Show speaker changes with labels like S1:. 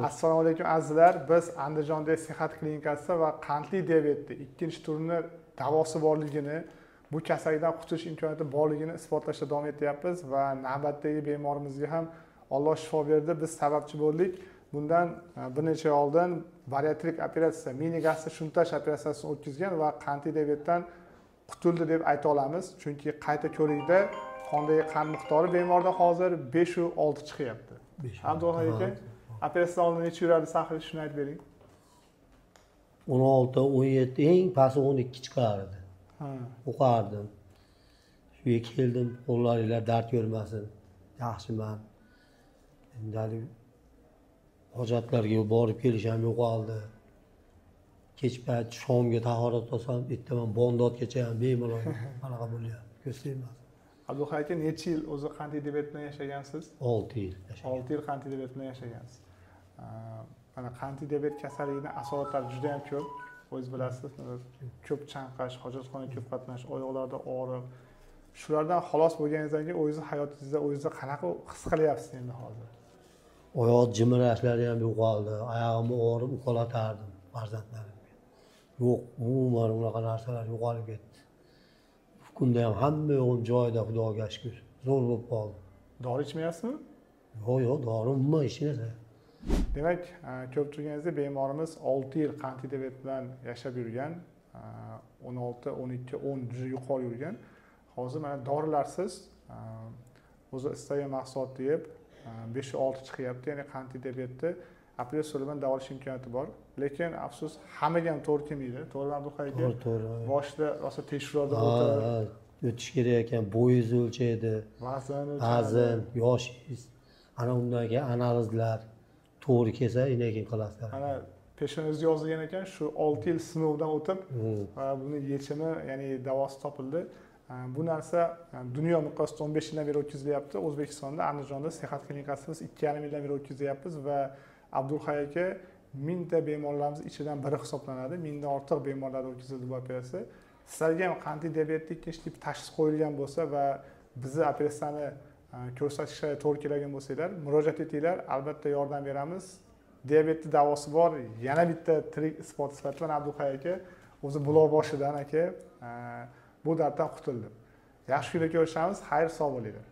S1: Assalomu alaykum azizlar. Biz Andijonda Sihat klinikasida va qandli diabetni ikkinchi turini davosi borligini, bu kasallikdan qutulish imkoniyati borligini isbotlashda davom etyapmiz va navbatdagi bemorimizga ham Alloh shifo berdi. Biz sababchi bo'ldik. Bundan bir necha oy oldin bariatrik operatsiya, mini gastro shuntash operatsiyasini o'tkazgan va qandli diabetdan qutuldi deb ayta olamiz. Chunki qayta ko'rikda qondagi qand miqdori bemorda hozir 5.6 chiqyapti. Abdulla aka, operatsiyadan oldin necha yurardi sahil, shuni aytib bering.
S2: 16, 17, eng pasti 12 chiqardi. O'qardim. Shu yerga keldim, qo'llaringlar dard ko'rmasin. Yaxshiman. Endi hojatlarga borib kelish ham yo'qoldi. Kech payt shomga tahorat olsam, ertaman bomdodgacha ham bemalol qanaqa bo'lyapti, ko'z tegmasin.
S1: Abdulla aka, necha yil o'zi qandli diabet bilan yashagansiz?
S2: 6 yil yashagan.
S1: 6 yil qandli diabet bilan yashagansiz. Mana qandli diabet kasalligining asoratlari juda ham ko'p. O'zingiz bilasiz, ko'p chanqash, hojatxonaga ko'p qatnash, oyoqlarda og'riq. Shulardan xalos bo'lganingizdan keyin o'zingizni hayotingizda o'zingizni qanaqa his qilyapsiz endi hozir?
S2: Oyoq jimirashlari ham yo'qoldi. Oyog'imni og'rib uxlatardim farzandlarimga. Yo'q, umuman unaqa narsalar yo'qolib ketdi. Kunda ham hamma yo'g'im joyida, Xudoga shukr. Zo'r bo'lib qoldi.
S1: Dori ichmayapsizmi?
S2: Yo'q, yo'q, dori umuman ichmayapman.
S1: Demak, ko'rib turganingizdek bemorimiz 6 yil qandli diabet bilan yashab yurgan, 16, 12, 10 juda yuqori yurgan. Hozir mana dorilarsiz o'zi istagan mahsulotni yeb 5.6 chiqyapti. Ya'ni qandli diabetni operatsiya bilan davolash imkoniyati bor. Lekin afsus, hammaga ham to'g'ri kelmaydi. To'g'rimi Abdulla aka?
S2: To'g'ri, to'g'ri.
S1: Boshida rosa tekshiruvlardan o'tib
S2: o'tish kerak ekan, bo'yingiz o'lchaydi, vazn, yoshingiz, ana undan keyin analizlar to'g'ri kelsa, keyin qilasizlar.
S1: Ana peshonangizga yozilgan ekan, shu 6 yil sinovdan o'tib va buni yechimi, ya'ni davosi topildi. Bu narsa dunyo miqyosida 15 yildan beri o'tkazilyapti. O'zbekistonda, Andijonda Sihat klinikasida biz 2,5 yildan beri o'tkazyapmiz va Abdulla aka 1000 ta bemorlarimiz ichidan biri hisoblanadi. 1000 dan ortiq bemorlarda o'tkazildi bu operatsiya. Sizlarga ham qandli diabetni ikkinchi tip tashxis qo'yilgan bo'lsa va bizni operatsiyani ko'rsatishga to'g'ri kelgan bo'lsanglar, murojaat etinglar, albatta yordam beramiz. Diabetni davosi bor. Yana bitta tirik isbot sifatida Abdulla aka o'zi buloq boshidan aka bu darddan qutuldi. Yaxshi kunda ko'rishamiz. Xayr, sog' bo'linglar.